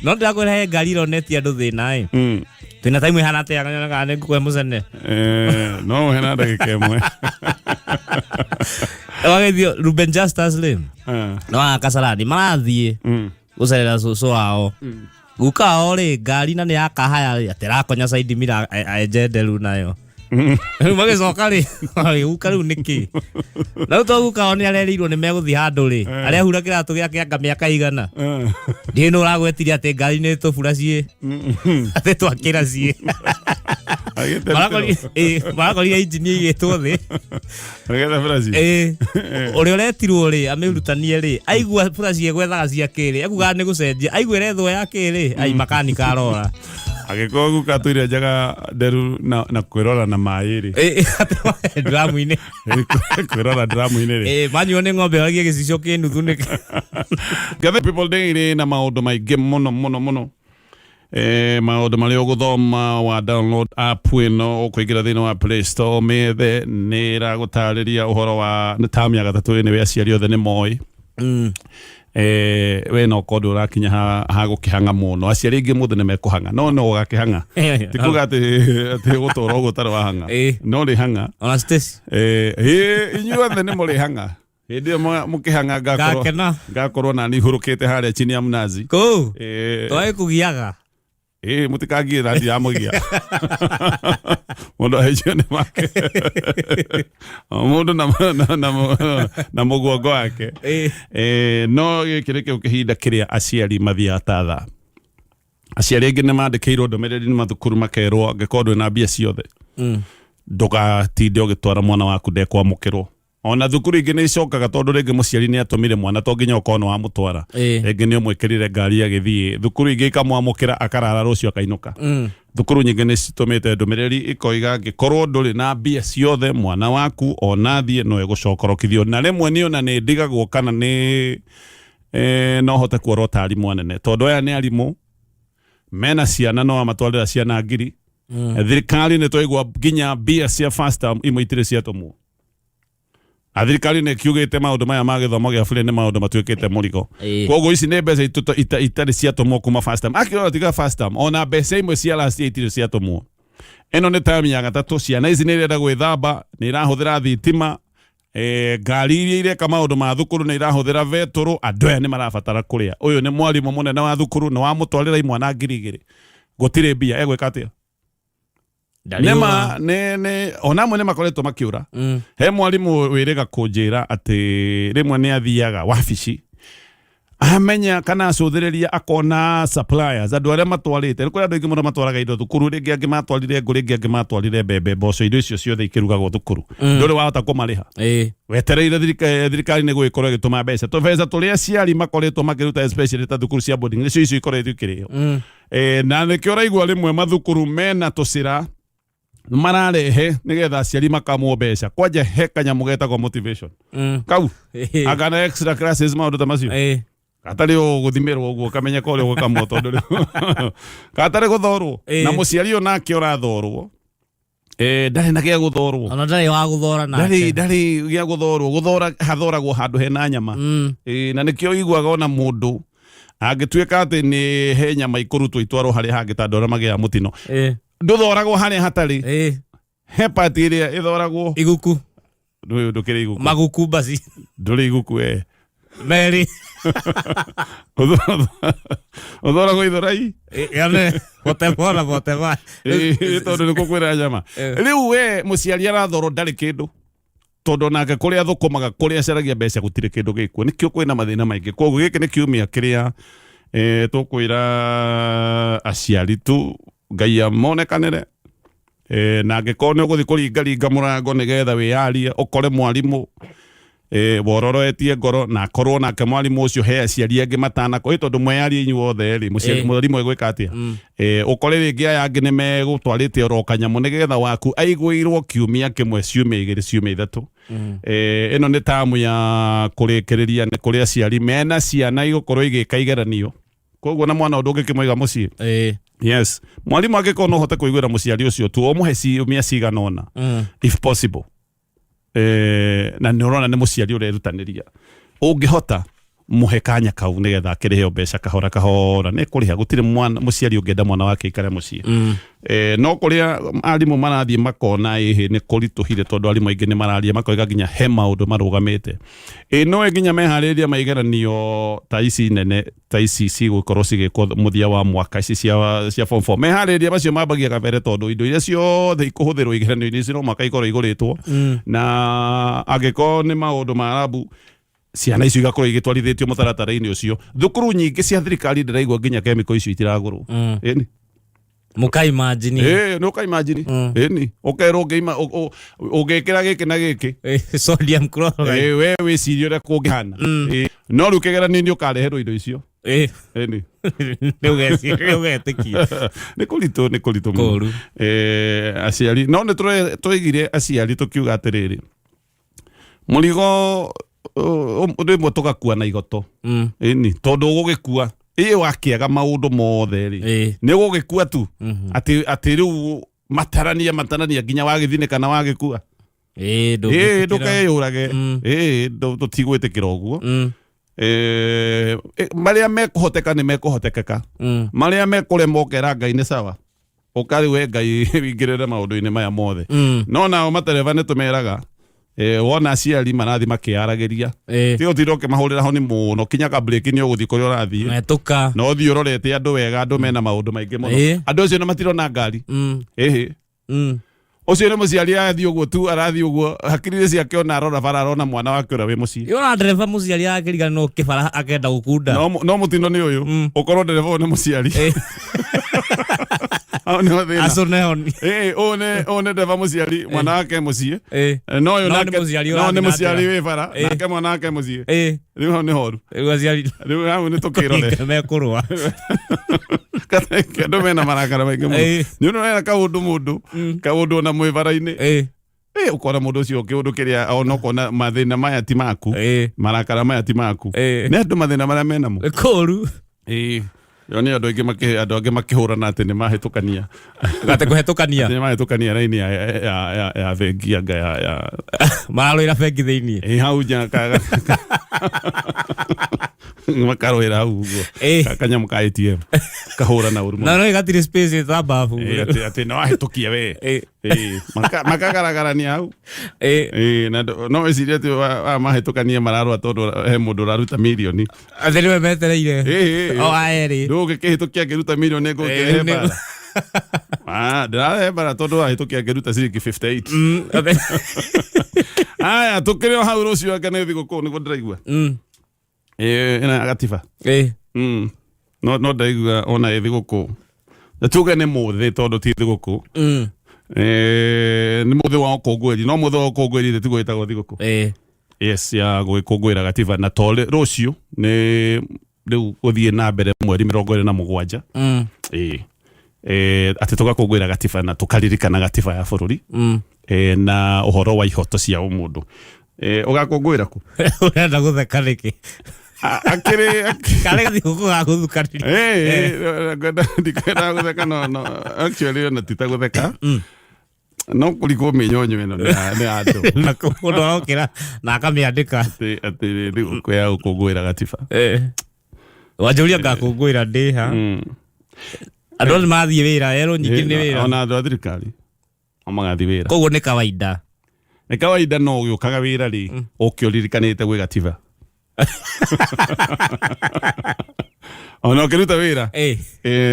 No ndĩrakwĩra he ngari ironetie andũ thĩna ĩ. Twĩna time ĩhana atĩa kanyona kana nĩ ngũkũhe mũcene? Eh, no ũhe na ndagĩka ĩmwe. Wagethio Ruben Justus rĩ. Ah. No aya Kasarani marathiĩ gũcerera cũcũ wao. Guka wao rĩ ngari na nĩ yakahaya rĩ atĩ ĩrakonya side mirror enje nderu nayo. Rĩu magĩcoka rĩ guka rĩu nĩkĩ? Na rĩu to guka wao nĩ arerĩirwo nĩ megũthiĩ handũ rĩ arehura kĩratũ gĩake anga mĩaka igana. Ndiũĩ nũ ũragwetirie atĩ ngari nĩ tũbura ciĩ atĩ twakĩra ciĩ. Marakorire injini ĩigĩtwo thĩ. Agĩte buraci. Ĩĩ. Ũrĩa ũretirwo rĩ amĩrutanie rĩ aigua buraci ĩgwethaga cia kĩrĩ akugaga nĩ gũcenjia aigua ĩrethwo ya kĩrĩ ai makanika arora. Angĩkorwo guka atũire njaga nderu na kwĩrora na maĩ rĩ. Ĩĩ, atĩ dramu-inĩ. Kwĩrora dramu-inĩ rĩ. Ĩĩ, manyuo nĩ ng'ombe wagie gĩcicio kĩ nuthu nĩ Gathe People Daily na maũndũ maingĩ mũno mũno mũno. Eh, maũndũ marĩa ũgũthoma wa download app ĩno ũkũingĩra thĩinĩ wa Play Store mĩethe nĩ ĩragũtarĩria ũhoro wa nĩ tamu ya gatatũ ĩnĩ we aciari othe nĩ moĩ. Eh, we no kondo ũrakinya ha, ha gũkĩhang'a mũno aciari aingĩ mũthĩ nĩ mekũhang'a no no ũgakĩhang'a ti kuga atĩ atĩ ũgũtũra ũguo ũtarĩ wahang'a Ĩĩ. no rĩ hang'a. Ona Stacy. Eh, ĩ, inyuothe nĩ mũrĩhang'a hĩndĩ ĩyo mũkĩhang'a ngakorwo Ngakena. ngakorwo nani hurũkĩte harĩa chini ya mnazi. Kũu. Eh, Twaĩ kũgiaga. Ĩ, mũtikangie na ndiramũgia mũndũ ahĩtio nĩ make o mũndũ na mũguongo wake. Ĩĩ. Eh, no gĩkĩ nĩkĩo kĩhinda kĩrĩa aciari mathiaga ta thaa aciari aingĩ nĩ mandĩkĩirwo ndũmĩrĩri nĩ mathukuru makerwo angĩkorwo ndwĩ na mbia ciothe ndũgatinde ũgĩtwara mwana waku ndekwamũkĩrwo. Ona thukuru ingĩ nĩ icokaga tondũ rĩngĩ mũciari nĩ atũmire mwana to nginya ũkorwo nĩ wamũtwara. Rĩngĩ nĩ ũmwĩkĩrire ngari agĩthiĩ. Thukuru ingĩ ikamwamũkĩra akarara rũciũ akainũka. Thukuru nyingĩ nĩ citũmĩte ndũmĩrĩri ikoiga angĩkorwo ndũrĩ na mbia ciothe mwana waku ona athiĩ no egũcokorokithio. Na rĩmwe niĩ ona nĩ ndigagwo kana nĩ no hote kuorota arimũ anene tondũ aya nĩ arimũ mena ciana no amatwarĩra ciana ngiri. Thirikari nĩ twaigua nginya mbia cia first term imwe itirĩ ciatũmwo. Na thirikari nĩ ĩkiugĩte maũndũ maya ma gĩthomo gĩa bure nĩ maũndũ matuĩkĩte mũrigo. Koguo ici nĩ mbeca itarĩ ciatũmwo kuma first term. Akĩrora tiga first term, ona mbeca imwe cia last year itirĩ ciatũmwo. Ĩno nĩ term ya gatatũ, ciana ici nĩ irenda gwĩthamba, nĩ irahũthĩra thitima, ngari iria ireka maũndũ ma thukuru nĩ irahũthĩra betũrũ, andũ aya nĩ marabatara kũrĩa. Ũyũ nĩ mwarimũ mũnene wa thukuru, nĩ wamũtwarĩra imwana 2000, gũtirĩ mbia, egwĩka atĩa? Nĩma nĩ ona amwe nĩ makoretwo makĩũra. He mwarimũ wĩrĩga kũnjĩra atĩ rĩmwe nĩ athiaga wabici amenya kana acũthĩrĩria akona suppliers andũ arĩa matwarĩte nĩ kũrĩ andũ aingĩ mũno matwaraga indo thukuru rĩngĩ angĩ matwarire ngũ rĩngĩ angĩ matwarire mbembe mboco indo icio ciothe ikĩrugagwo thukuru ndũrĩ wahota kũmarĩha wetereire thirikari nĩ gũgĩkorwo ĩgĩtũma mbeca tũbeca tũrĩa aciari makoretwo makĩruta especially ta thukuru cia boarding nĩcio icio ikoretwo ikĩrĩo. Na nĩkĩo ũraigua rĩmwe mathukuru mena tũcĩra mararehe nĩgetha aciari makamwo mbeca kwanja he kanyamũ getagwo motivation kau akana extra classes maũndũ ta macio gatarĩ ũgũthimĩrwo ũguo kamenye ka ũrĩa ũgũkamwo tondũ rĩu gatarĩ gũthorwo na mũciari onake ũrathorwo ndarĩ na gĩa gũthorwo. Ona ndarĩ wa gũthora nake. Ndarĩ gĩa gũthorwo gũthora hathoragwo handũ hena nyama. Na nĩkĩo ũiguaga ona mũndũ angĩtuĩka atĩ nĩ he nyama ikũrutwo itwarwo harĩa hangĩ ta andũ arĩa magĩaga mũtino ndũthoragwo harĩa hatarĩ he pati ĩrĩa ĩthoragwo Iguku. Ndũyũ ndũkĩrĩ iguku. Maguku basi. Ndũrĩ iguku we. Merĩ. Ũthoragwo ithorai. Yone whatever whatever. Tondũ nĩkuo kwĩna nyama. Rĩu we mũciari arathorwo ndarĩ kĩndũ tondũ onake kũrĩa athũkũmaga kũrĩa acaragia mbeca gũtirĩ kĩndũ gĩkuo nĩkĩo kwĩna mathĩna maingĩ koguo gĩkĩ nĩ kiumia kĩrĩa tũkwĩra aciari tu Ngai amonekanĩre na angĩkorwo nĩ ũgũthiĩ kũringaringa mũrango nĩgetha wĩyarie ũkore mwarimũ wororoetie ngoro na akorwo nake mwarimũ ũcio he aciari angĩ matanako tondũ mweyarie inyuothe rĩ mũciari mwarimũ egwĩka atĩa? Ũkore rĩngĩ aya angĩ nĩ megũtwarĩte oro kanyamũ nĩgetha waku aiguĩirwo kiumia kĩmwe ciumia igĩrĩ ciumia ithatũ. Ĩno nĩ tamu ya kũrĩkĩrĩria nĩ kũrĩ aciari mena ciana igũkorwo igĩka igeranio koguo na mwana ũndũ ũngĩkĩmũiga mũciĩ. Yes, mwarimũ angĩkorwo no ũhote kũiguĩra mũciari ũcio tu ũmũhe ciumia cigana ũna if possible, na nĩ ũrona nĩ mũciari ũrerutanĩria ũngĩhota. Mũhe kanya kau nĩgetha akĩrĩheo mbeca kahora kahora, nĩ kũrĩha. Gũtirĩ mwana mũciari ũngĩenda mwana wake aikare mũciĩ. No kũrĩa arimũ marathiĩ makona ĩhĩ nĩ kũritũhire, tondũ arimũ aingĩ nĩ mararia makoiga nginya he maũndũ marũgamĩte. Ĩ no nginya meharĩrĩria ma igeranio ta ici nene, ta ici cigũkorwo cigĩkwo mũthia wa mwaka, ici cia form 4, meharĩrĩria macio mambagia kabere, tondũ indo iria ciothe ikũhũthĩrwo igeranio-inĩ ici no mũhaka ikorwo igũrĩtwo, na angĩkorwo nĩ maũndũ ma rabu, ciana icio igakorwo igĩtwarithĩtio mũtaratara-inĩ ũcio. Thukuru nyingĩ cia thirikari ndĩraigua nginya kemiko icio itiragũrwo. Ĩni. Mũkaimagine. Ĩĩ, nĩ ũkaimagine. Ĩni, ũkerwo ũngĩima ũngĩkĩra gĩkĩ na gĩkĩ. Sodium chloride. Ĩĩ, we wĩcirie ũrĩa kũngĩhana. Ĩĩ, no rĩu kĩgeranio-inĩ ũkareherwo indo icio. Ĩni. Nĩ ũgeciria, ũgetĩkia. Nĩ kũritũ, nĩ kũritũ mũno. Kũru. Aciari no nĩ tũigire aciari tũkiuga atĩrĩrĩ, mũrigo rĩmwe tũgakua na igoto. Ĩni, tondũ ũgũgĩkua ĩ wakĩaga maũndũ mothe rĩ, nĩ ũgũgĩkua tu atĩ rĩu matarania matarania nginya wagĩthinĩka na wagĩkua. Ĩĩ, Ĩĩ, ndũngĩtĩkĩra. Ndũkeyũrage. Ĩĩ, tũtigwĩtĩkĩra ũguo. Marĩa mekũhoteka nĩ mekũhotekeka, marĩa mekũrema ũkera Ngai nĩ sawa, ũkarĩ we Ngai wingĩrĩre maũndũ-inĩ maya mothe. No nao matereba nĩ tũmeraga, wona aciari marathiĩ makĩyaragĩria, ti ũtinde ũkĩmahũrĩra honi mũno, kinya ka break nĩ ũgũthiĩ kũrĩa ũrathiĩ. Metũka. Na ũthiĩ ũrorete andũ wega, andũ mena maũndũ maingĩ mũno. Andũ acio na matirona ngari. Ĩhĩ. Ũcio nĩ mũciari arathiĩ ũguo tu, arathiĩ ũguo hakiri-inĩ ciake, ona arora bara arona mwana wake ũrĩa wĩ mũciĩ. Yona ndereba mũciari akĩrigana no kĩbara akenda gũkunda. No mũtino nĩ ũyũ, ũkorwo ndereba ũyũ nĩ mũciari. Hau nĩho thĩna. Acũne honi. Ĩĩ, ũyũ nĩ ndereba mũciari, mwana wake mũciĩ. No ũyũ No nĩ nake mũciari no nĩ ũrathiĩ na mũciari njĩra. wĩ bara, nake mwana wake mũciĩ. Rĩu hau nĩ horu. Rĩu aciari Rĩu hau nĩ tũkĩrore. Mekũrũa. Andũ mena marakara maingĩ mũno. Nĩ ũndũ wena kaũndũ mũndũ kaũndũ ona mwĩ bara-inĩ. Ũkona mũndũ ũcio kĩũndũ kĩrĩa ona ũkona mathĩna maya ti maku, marakara maya ti maku, nĩ andũ mathĩna marĩa menamo. Kũru. Ĩĩ. Yo nĩ andũ aingĩ andũ angĩ makĩhũrana atĩ nĩ mahĩtũkania. Gate kũhetũkania. Nĩ mahĩtũkania raini ya bengi anga ya Mararũĩra bengi thĩiniĩ. Ĩ, hau nja makarũĩra hau ũguo. Kanyamũ ka ATM kahũrana ũru mũno. Na no ĩgatirĩ space ĩta babu. Ĩ, atĩ nĩ wahĩtũkia we. Ĩ, makagaragarania hau. Ĩ, na no wĩcirie atĩ mahĩtũkania mararũa tondũ he mũndũ ũraruta mirioni. Atĩ nĩwe metereire. Ĩ, ĩ, O aerĩ. Ndũgĩkĩhĩtũkia ngĩruta mirioni ngũkĩrehe mbara. Ah, ndĩrarehe mbara tondũ wahĩtũkia ngĩruta ciringi 58. Aya, tũkĩrĩ o hau, rũciũ anga nĩ thigũkũ, nĩguo ndĩraigua. Ĩ, ĩno ya gatiba. No ndaigua ona ĩ thigũkũ. Na tuge nĩ mũthĩ tondũ ti thigũkũ. Nĩ mũthĩ wa ũkũngũĩri, no mũthĩ wa ũkũngũĩri tiguo ĩtagwo thigũkũ. Yes, ya gũgĩkũngũĩra gatiba, na to rũciũ nĩ rĩu gũthiĩ na mbere mweri 27. Ĩĩ. Atĩ tũgakũngũĩra gatiba na tũkaririkana gatiba ya bũrũri, na ũhoro wa ihoto cia ũmũndũ. Ũgakũngũĩra kũ? Ũrenda gũtheka nĩkĩ? Akĩrĩ Karĩ gathigũkũ ga gũthukanĩria. Ndikwenda gũtheka, no actually ona ti ta gũtheka, no kũrigwo mĩnyonyo ĩno nĩ ya andũ. Na mũndũ arokĩra na akamĩandĩka. Atĩ thigũkũ ya gũkũngũĩra gatiba. Wanjũria ngakũngũĩra ndĩ ha? Andũ othe mathiĩ wĩra, erwo nyingĩ nĩ wĩra. Ona andũ a thirikari o magathiĩ wĩra. Koguo nĩ kawaida. Nĩ kawaida, no ũgĩũkaga wĩra rĩ, ũke ũririkanĩte gwĩ gatiba ona ũkĩruta wĩra.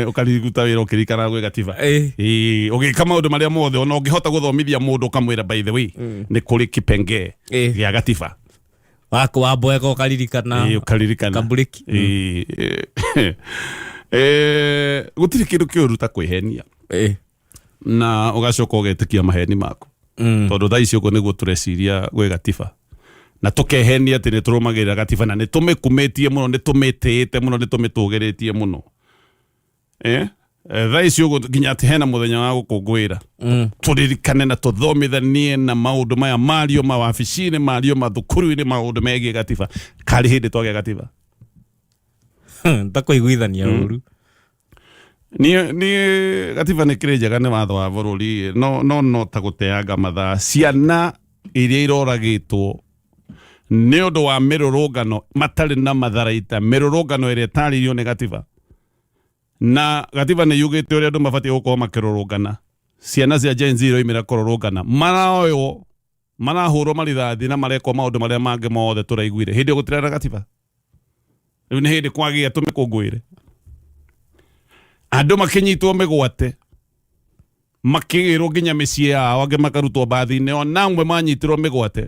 Ũkaruta wĩra ũkĩririkanaga gwĩ gatiba. Ĩĩ, ũgĩka maũndũ marĩa mothe, ona ũngĩhota gũthomithia mũndũ ũkamwĩra, by the way, nĩ kũrĩ kipengee gĩa gatiba. Waku wamboeka ũkaririkana. Ĩĩ, ũkaririkana. Kamburĩki. Ĩĩ, gũtirĩ kĩndũ kĩũru ta kwĩhenia na ũgacoka ũgetĩkia maheni maku, tondũ thaa ici ũguo nĩguo tũreciria gwĩ gatiba, na tũkehenia atĩ nĩ tũrũmagĩrĩra gatiba na nĩ tũmĩkumĩtie mũno, nĩ tũmĩtĩĩte mũno, nĩ tũmĩtũgĩrĩtie mũno. Thaa ici ũguo nginya atĩ hena mũthenya wa gũkũngũĩra, tũririkane na tũthomithanie na maũndũ maya mario mawabici-inĩ, mario mathukuru-inĩ, maũndũ megiĩ gatiba. Karĩ hĩndĩ twagĩa gatiba? Ntakũiguithania ũru. Niĩ gatiba nĩ kĩrĩ njega, nĩ watho wa bũrũri, no ta gũteanga mathaa ciana iria iroragĩtwo. Nĩ ũndũ wa mĩrũrũngano matarĩ na matharaita, mĩrũrũngano ĩrĩa ĩtarĩirio nĩ gatiba, na gatiba nĩ yugĩte ũrĩa andũ mabatiĩ gũkorwo makĩrũrũngana. Ciana cia Gen Z iroimĩra kũrũrũngana, maraoywo, marahũrwo marithathi na marekwo maũndũ marĩa mangĩ mothe tũraiguire. Hĩndĩ ĩyo gũtirarĩ na gatiba. Rĩu nĩ hĩndĩ kwagĩa tũmĩkũngũĩre. Andũ makĩnyitwo mĩgwate, makĩgĩrwo nginya mĩciĩ yao, angĩ makarutwo mbathi-inĩ, ona amwe manyitirwo mĩgwate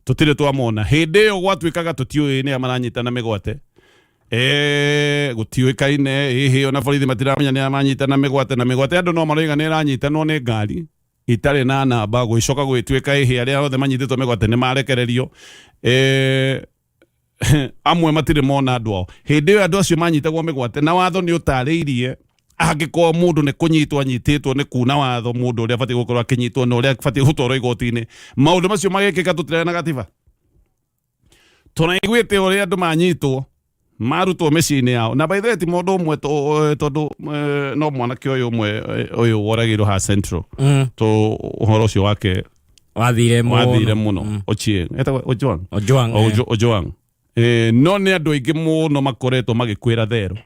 tũtirĩ twamona. Hĩndĩ ĩyo gwatuĩkaga tũtiũĩ nĩa maranyitana mĩgwate, gũtiũĩkaine ĩhĩ, ona borithi matiramenya nĩa manyitana mĩgwate, na mĩgwate andũ no maroiga nĩ ĩranyitanwo nĩ ngari itarĩ na namba. Gũgĩcoka gũgĩtuĩka ĩhĩ arĩa othe manyitĩtwo mĩgwate nĩ marekererio, amwe matirĩ mona andũ ao. Hĩndĩ ĩyo andũ acio manyitagwo mĩgwate, na watho nĩ ũtarĩirie angĩkorwo mũndũ nĩ kũnyitwo anyitĩtwo nĩ kuna watho, mũndũ ũrĩa abatiĩ gũkorwo akĩnyitwo na ũrĩa abatiĩ gũtwarwo igoti-inĩ. Maũndũ macio magĩkĩka tũtirarĩ na gatiba. Tũraiguĩte ũrĩa andũ manyitwo marutwo mĩciĩ-inĩ yao, na by the way ti mũndũ ũmwe, tondũ no mwanake ũyũ ũmwe, ũyũ woragĩirwo ha Central, to ũhoro ũcio wake wathire mũno, wathire mũno, Ochieng, etagwo Ojwang. Ojwang. Ojwang. No nĩ andũ aingĩ mũno makoretwo magĩkwĩra thero,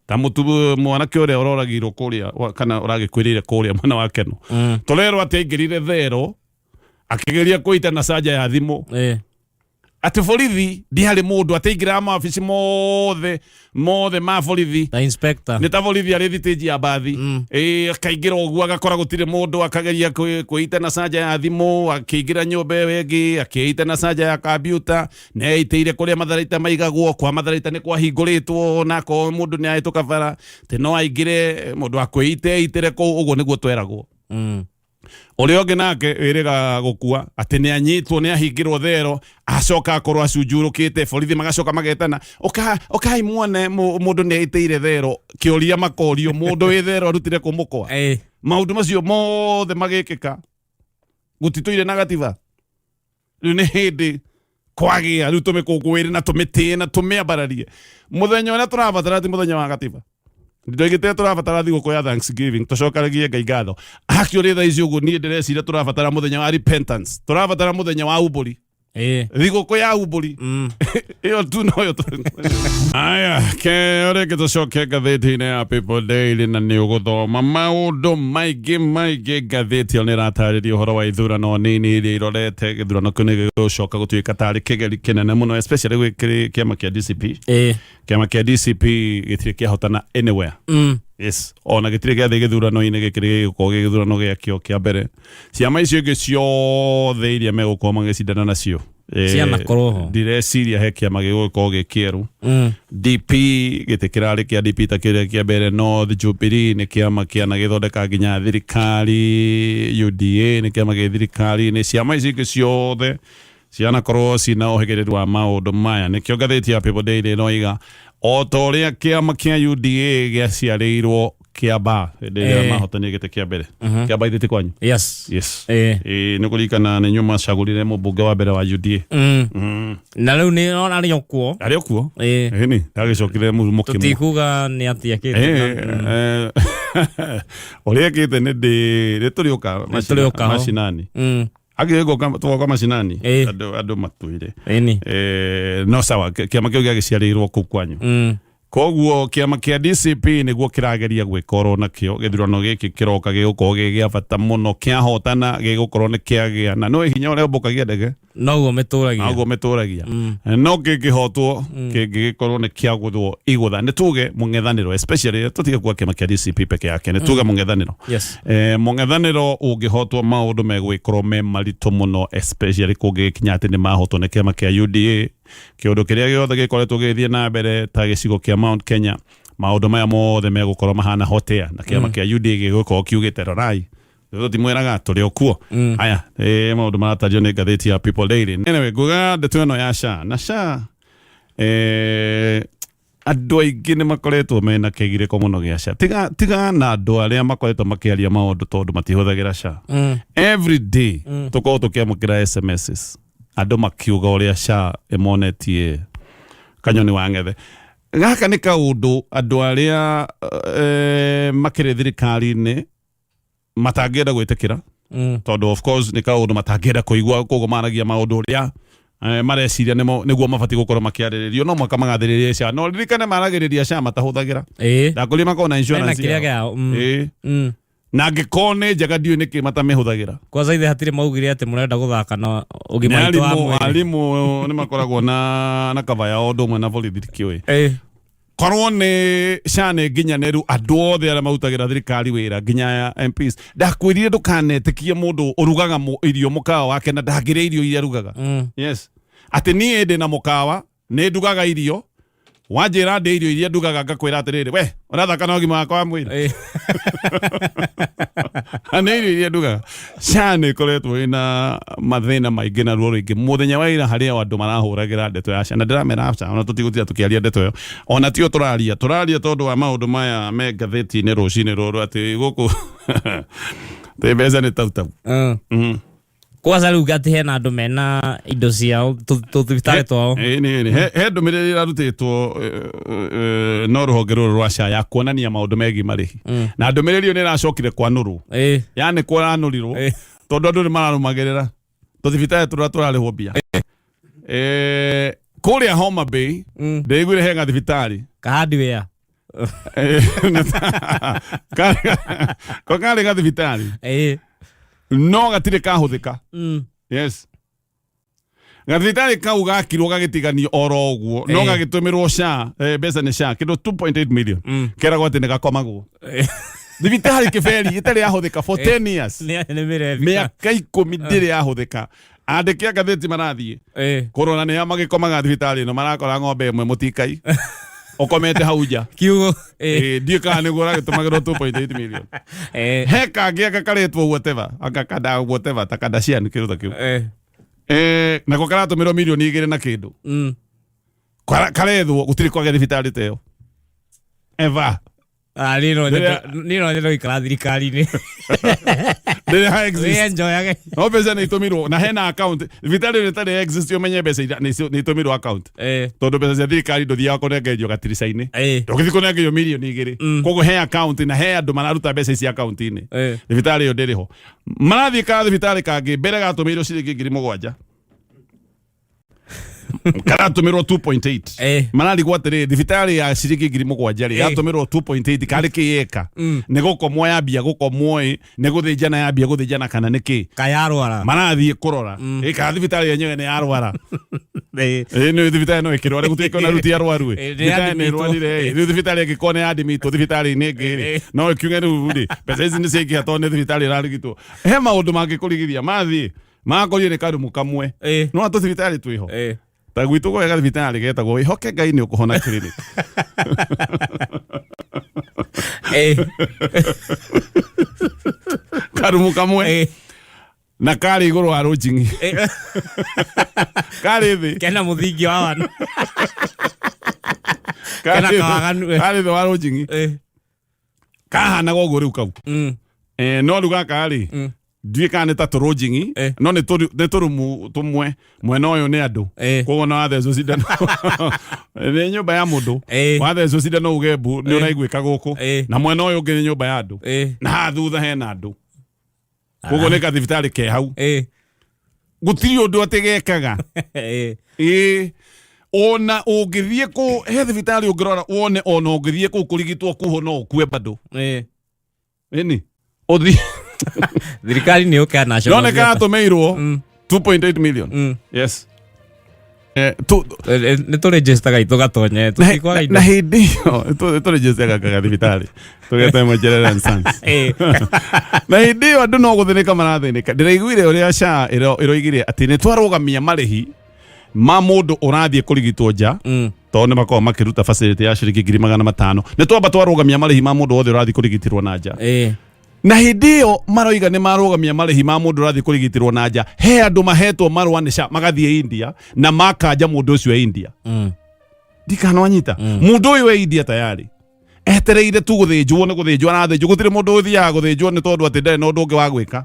ta mũtu mwanake ũrĩa ũroragirwo kũrĩa kana ũragĩkwĩrĩire kũrĩa mwena wa Keno. Tũrerwo atĩ aingĩrire thero akĩgeria kũita na canja ya thimũ, atĩ borithi ndiarĩ mũndũ, atĩ aingĩraga mawabici mothe mothe ma borithi ta inspector, nĩ ta borithi arĩ thitĩnji ya mbathi. Akaingĩra ũguo agakora gũtirĩ mũndũ, akageria kwĩita na canja ya thimũ, akĩingĩra nyũmba ĩyo ĩngĩ akĩita na canja ya kambiuta, nĩ eitĩire kũrĩa matharaita maigagwo, kwa matharaita nĩ kwahingũrĩtwo, na akorwo mũndũ nĩ ahĩtũka bara atĩ no aingĩre, mũndũ wa kwĩita eitĩre kũu, ũguo nĩguo tweragwo. Ũrĩa ũngĩ nake wĩrĩga gũkua atĩ nĩ anyitwo, nĩ ahingĩrwo thero, acoka akorwo acunjurũkĩte, borithi magacoka magetana, ũkai muone mũndũ nĩ aitĩire thero. Kĩũria makorio, mũndũ wĩ thero arutire kũ mũkwa? Maũndũ macio mothe magĩkĩka gũtitũire na gatiba. Rĩu nĩ hĩndĩ kwagĩa, rĩu tũmĩkũngũĩre na tũmĩtĩe na tũmĩambararie. Mũthenya ũrĩa tũrabatara ti mũthenya wa gatiba. Ndoigĩte tũrabatara thigũkũ ya Thanksgiving, tũcokeragie Ngai ngatho. Actually thaa ici ũguo niĩ ndĩreciria tũrabatara mũthenya wa repentance, tũrabatara mũthenya wa umbũri, thigũkũ ya umbũri. Ĩyo tu noyo. Aya keo rĩngĩ tũcoke ngathĩti-inĩ ya People Daily, na nĩ ũgũthoma maũndũ maingĩ maingĩ. Ngathĩti ĩyo nĩ ĩratarĩria ũhoro wa ithurano nini iria irorete. Gĩthurano kĩu nĩ gĩgũcoka gũtuĩka tarĩ kĩgeri kĩnene mũno, especially gwĩ kĩama kĩa DCP. Kĩama kĩa DCP gĩtirĩ kĩahotana anywhere. Yes, ona gĩtirĩ gĩathiĩ gĩthurano-inĩ, gĩkĩ gĩgũkorwo gĩ gĩthurano gĩakĩo kĩa mbere. Ciama icio ingĩ ciothe iria megũkorwo magĩcindana nacio, Cianakorwo ho. Ndireciria he kĩama gĩgũkorwo gĩ kĩerũ. DP gĩtĩ kĩrarĩ kĩa DP ta kĩrĩa kĩa mbere North. Jubilee nĩ kĩama kĩanagĩthondeka nginya thirikari. UDA nĩ kĩama gĩ thirikari-inĩ. Ciama ici ingĩ ciothe cianakorwo cina ũhĩgĩrĩru wa maũndũ maya. Nĩkĩo ngathĩti ya People Daily ĩroiga o ta ũrĩa kĩama kĩa UDA gĩaciarĩirwo Kĩamba hĩndĩ ĩrĩa mahotanire gĩtĩ kĩa mbere Kĩamba ithĩti kwanyu. Yes. Yes. Nĩ kũririkana nĩ inyuĩ macagũrire mũmbunge wa mbere wa UDA. Na rĩu nĩ ona arĩ o kuo. Arĩ o kuo. Ĩni ndagĩcokire mũkĩmũ Tũtikuga nĩ atĩa kĩte. Ũrĩa ekĩte nĩ ndĩ nĩ tũrĩũka Tũrĩũka ho. macinani. Angĩgĩũka tũgoka macinani, andũ matwĩre. Ĩni. No sawa, kĩama kĩu gĩagĩciarĩirwo kũu kwanyu. Koguo kĩama kĩa DCP nĩguo kĩrageria gwĩka oro nakĩo. Gĩthurano gĩkĩ kĩroka gĩgũkorwo gĩ gĩa bata mũno. Kĩahotana gĩgũkorwo nĩ kĩagĩa na nĩ hinya ũrĩa ũmbũkagia ndege Noguo mĩtũragia. Noguo mĩtũragia. No kĩngĩhotwo, kĩngĩgĩkorwo nĩ kĩagũthwo igũtha, nĩ tuge mũng'ethanĩro, especially tũtige kuga kĩama kĩa DCP peke yake, nĩ tuge mũng'ethanĩro. Mũng'ethanĩro ũngĩhotwo, maũndũ megũgĩkorwo me maritũ mũno, especially kũngĩgĩkinya atĩ nĩ mahotwo nĩ kĩama kĩa UDA. Kĩũndũ kĩrĩa gĩothe gĩkoretwo gĩgĩthiĩ na mbere ta gĩcigo kĩa Mount Kenya, maũndũ maya mothe megũkorwo mahana hotea, na kĩama kĩa UDA gĩgũkorwo kiugĩte, "Rorai, tũtimwĩraga tũrĩ o kuo." Aya maũndũ maratario nĩ ngathĩti ya People Daily. Anyway, nguga ndeto ĩno ya SHA na SHA, andũ aingĩ nĩ makoretwo mena kĩgirĩko mũno gĩa SHA, tiga tiga na andũ arĩa makoretwo makĩaria maũndũ tondũ matihũthagĩra SHA. Every day tũkorwo tũkĩamũkĩra SMSs, andũ makiuga ũrĩa SHA ĩmonetie kanyoni wa ng'ethe. Gaka nĩ kaũndũ andũ arĩa makĩrĩ thirikari-inĩ matangĩenda gwĩtĩkĩra, tondũ of course nĩ kaũndũ matangĩenda kũigua, koguo maragia maũndũ ũrĩa Mareciria nĩguo mabatiĩ gũkorwo makĩarĩrĩrio, no mwaka magathĩrĩria SHA, no ririkane maragĩrĩria SHA matahũthagĩra. Ndakũria makorwo na Mena insurance kĩrĩa yao. gĩao. Na angĩkorwo nĩ njega, ndiũĩ nĩkĩ matamĩhũthagĩra. Kwanza ithe hatirĩ maugire atĩ mũrenda gũthaka na ũgima Nĩ witũ wa arimũ mwĩrĩ. Arimũ nĩ makoragwo na kava yao ũndũ ũmwe na borithi, ndikĩũĩ. Korwo nĩ SHA nĩ nginyanĩru, andũ othe arĩa marutagĩra thirikari wĩra, nginya ya MPs, ndakwĩrire ndũkanetĩkie mũndũ ũrugaga irio mũkawa wake na ndangĩrĩa irio iria arugaga. Yes, atĩ niĩ ndĩ na mũkawa, nĩ ndugaga irio, wanjĩra ndĩ irio iria ndugaga, ngakwĩra atĩrĩrĩ, we ũrathaka na ũgima wakwa wa mwĩrĩ. Nĩ irio iria ndugaga. SHA nĩ ĩkoretwo ĩna mathĩna maingĩ na ruo rũingĩ. Mũthenya wa ira harĩ o andũ marahũragĩra ndeto ya SHA, na ndĩramera aca, ona tũtigũtinda tũkĩaria ndeto ĩyo, ona tio tũraria tondũ wa maũndũ maya me ngathĩti-inĩ rũcinĩ rũrũ, atĩ gũkũ atĩ mbeca nĩ tautau. Kwanza rĩu atĩ hena andũ mena indo ciao tũthibitarĩ twao. Ĩĩ, nĩ he ndũmĩrĩri ĩrarutĩtwo no rũhonge rũrũ rwa SHA ya kuonania maũndũ megiĩ marĩhi, na ndũmĩrĩri ĩyo nĩ ĩracokire kwanũrwo. Yani kũranũrirwo tondũ andũ nĩ mararũmagĩrĩra tũthibitarĩ tũrĩa tũrarĩhwo mbia. Kũrĩa Homa Bay ndĩiguire he gathibitarĩ Kahardware. Ko karĩ gathibitarĩ no gatirĩ kahũthĩka. Yes, gathibitarĩ kau gakirwo gagĩtiganio oro ũguo, no gagĩtũmĩrwo SHA, mbeca nĩ SHA kĩndũ 2.8 million. Keragwo atĩ nĩ gakomagwo thibitarĩ kĩberi ĩtarĩ yahũthĩka for 10 years. Nĩ mĩrebi. Mĩaka 10 ndĩrĩ yahũthĩka. Andĩki a ngathĩti marathiĩ kũrora nĩa magĩkomaga thibitarĩ ĩno, marakora ng'ombe ĩmwe mũtikai ũkomete hau nja. Kiugo. Ndiũĩ kana nĩguo ũragĩtũmagĩrwo 2.8 million. He kangĩ aka karetwo whatever, aka kada whatever, ta Kardashian, kĩndũ ta kĩu. Nako karatũmĩrwo mirioni 2 na kĩndũ. Karethwo gũtirĩ kwagĩa thibitarĩ ta ĩyo ever. Ah, niĩ no nyende gũikara thirikari-inĩ. Ndĩrĩ exist. Wĩenjoyage. No mbeca nĩ itũmirwo na hena account thibitarĩ ĩyo ĩtarĩ exist, ũmenye mbeca iria nĩ itũmirwo account, tondũ mbeca cia thirikari ndũthiaga kũnengerio gatirica-inĩ. Ndũgĩthiĩ kũnengerio mirioni 2. Koguo he account na he andũ mararuta mbeca ici account-inĩ. Thibitarĩ ĩyo ndĩrĩ ho. Marathiĩ ka thibitarĩ kangĩ, mbere gatũmĩirwo ciringi 7,000, karatũmĩrwo 2.8. Mararigwo atĩrĩ, thibitarĩ ya ciringi 7,000 rĩ, yatũmĩrwo 2.8, karĩ kĩ yeka? Nĩ gũkomwo yambia gũkomwo ĩ, nĩ gũthĩnjana yambia gũthĩnjana, kana nĩ kĩ? Kayarwara. Marathiĩ kũrora ĩ kana thibitarĩ yenyewe nĩ yarwara. Ĩ nĩ thibitarĩ no ĩkĩrware, gũtirĩ kona ruti arwaru ĩ. Nĩ Thibitarĩ nĩ yadmitwo. ĩrwarire ĩ, rĩu thibitarĩ ĩngĩkorwo nĩ yadimitwo thibitarĩ-inĩ ĩngĩ rĩ, no ĩkiuge rĩu rĩ, mbeca ici nĩ ciaingĩha tondũ nĩ thibitarĩ ĩrarigitwo. He maũndũ mangĩkũrigithia. Mathiĩ makorire nĩ karumu kamwe. No tũthibitarĩ twĩho ta gwitũ gwega thibitarĩ getagwo Wĩhoke Ngai nĩ ũkũhona Clinic. Karumu kamwe na karĩ igũrũ wa rũnjing'i, karĩ thĩ. Kena mũthingi wa wanu. Kena kawaganu. Karĩ thĩ wa rũnjing'i. Kahanaga ũguo rĩu kau. No rĩu gaka rĩ, ndiũĩ kana nĩ ta tũrũnjing'i, no nĩ tũrumu tũmwe, mwena ũyũ nĩ andũ. Koguo na wathecwo cindano nĩ nyũmba ya mũndũ, wathecwo cindano uge mbu nĩ ũraiguĩka gũkũ. Na mwena ũyũ ũngĩ nĩ nyũmba ya andũ, na haha thutha hena andũ, koguo nĩ kathibitarĩ ke hau. Gũtirĩ ũndũ atĩ gekaga. Ĩĩ, ona ũngĩthiĩ kũ he thibitarĩ ũngĩrora wone, ona ũngĩthiĩ kũu kũrigitwo kuho no ũkue bado. Ĩni ũthiĩ. Thirikari nĩ yũke national. None karatũmĩirwo 2.8 million. Yes. Nĩ tũrĩnjĩstaga tũgatonye tũtikwaga indo. Na hĩndĩ ĩyo tũrĩnjĩstaga kaga thibitarĩ tũgete Mwenjerere and Sons. Na hĩndĩ ĩyo andũ no gũthĩnĩka marathĩnĩka. Ndĩraiguire ũrĩa SHA ĩroigire atĩ nĩ twarũgamia marĩhi ma mũndũ ũrathiĩ kũrigitwo nja, tondũ nĩ makoragwo makĩruta facility ya ciringi 500,000. Nĩ twamba twarũgamia marĩhi ma mũndũ wothe ũrathiĩ kũrigitĩrwo na nja. Na hĩndĩ ĩyo maroiga nĩ marũgamia marĩhi ma mũndũ ũrathiĩ kũrigitĩrwo na nja, he andũ mahetwo marũa nĩ SHA magathiĩ India na makanja mũndũ ũcio e India. Ndikana wanyita, mũndũ ũyũ e India tayari etereire tu gũthĩnjwo, nĩ gũthĩnjwo arathĩnjwo. Gũtirĩ mũndũ ũthiaga gũthĩnjwo nĩ tondũ atĩ ndarĩ na ũndũ ũngĩ wa gwĩka.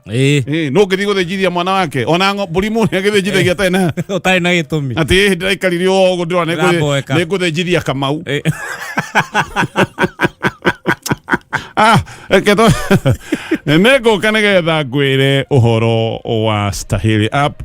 No ũngĩthiĩ gũthĩnjithia mwana wake, ona mbũri mũndũ agĩthĩnjithagia atarĩ na Ũtarĩ na gĩtũmi. Atĩ ĩ, ndĩraikarire o ũguo ndĩrona Ndĩraboeka. nĩ ngũthĩnjithia Kamau. Ah, reke nĩ ngũka nĩgetha ngwĩre ũhoro wa Stahili app.